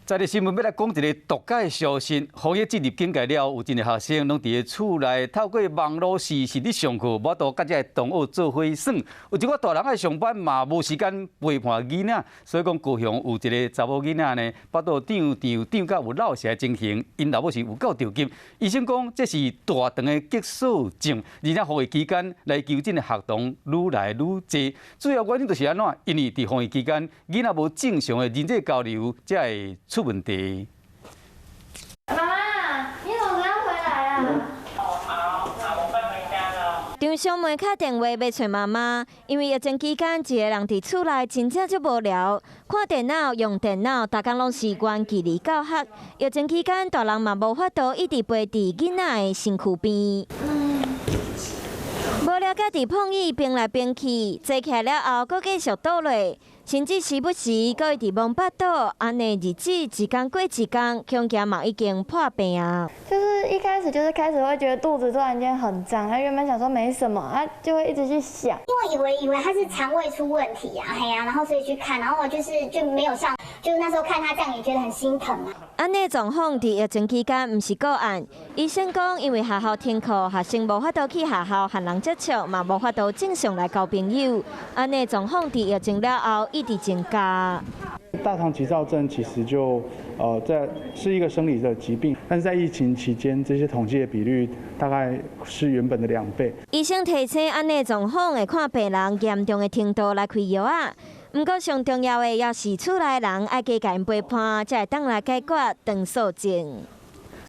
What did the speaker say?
這個新聞欲來講一个獨家的消息，防疫進入警戒了後，有真濟學生攏佇咧厝內透過網路視訊咧上課，無法度佮這个同學做伙耍。有一寡大人愛上班嘛，無時間陪伴囡仔，所以講高雄有一个查某囡仔呢，腹肚脹脹脹甲有落瀉的情形，𪜶老母是有夠著急。醫生講這是大腸的激素症，而且防疫期間來求診的學童愈來愈濟。主要原因就是按怎？因為佇防疫期間，囡仔無正常的人際交流，才會出問題。媽媽，你怎麼剛回來啊？哦，好，那我快回家了。張小妹敲電話欲揣媽媽，因為疫情期間一个人佇厝內真正足無聊，看電腦、用電腦，逐工攏是遠距離教學。疫情期間，大人嘛無法度一直陪佇囡仔的身軀邊。無聊甲佇碰椅爿來爿去，坐起來了後，閣繼續倒落，甚至時不時閣一直摸腹肚，按呢日子一工過一工，恐驚嘛已經破病啊！就是一開始就是開始會覺得肚子突然間很脹，他原本想說沒什麼，他就會一直去想，因為以為他是腸胃出問題啊，嘿啊，然後所以去看，然後就是就沒有上，就那時候看他這樣也覺得很心疼啊。按呢狀況佇疫情期間毋是個案，醫生講因為學校停課，學生無法度去學校和人接觸，嘛無法度正常來交朋友。按呢狀況佇疫情了後一直增加。大腸急躁症其實就在是一個生理的疾病，但是在疫情期間，這些統計的比率大概是原本的2倍。醫生提醒，按呢狀況會看病人嚴重的程度來開藥仔。毋過上重要的，也是厝內人愛加共𪜶陪伴，才會當來解決腸躁症。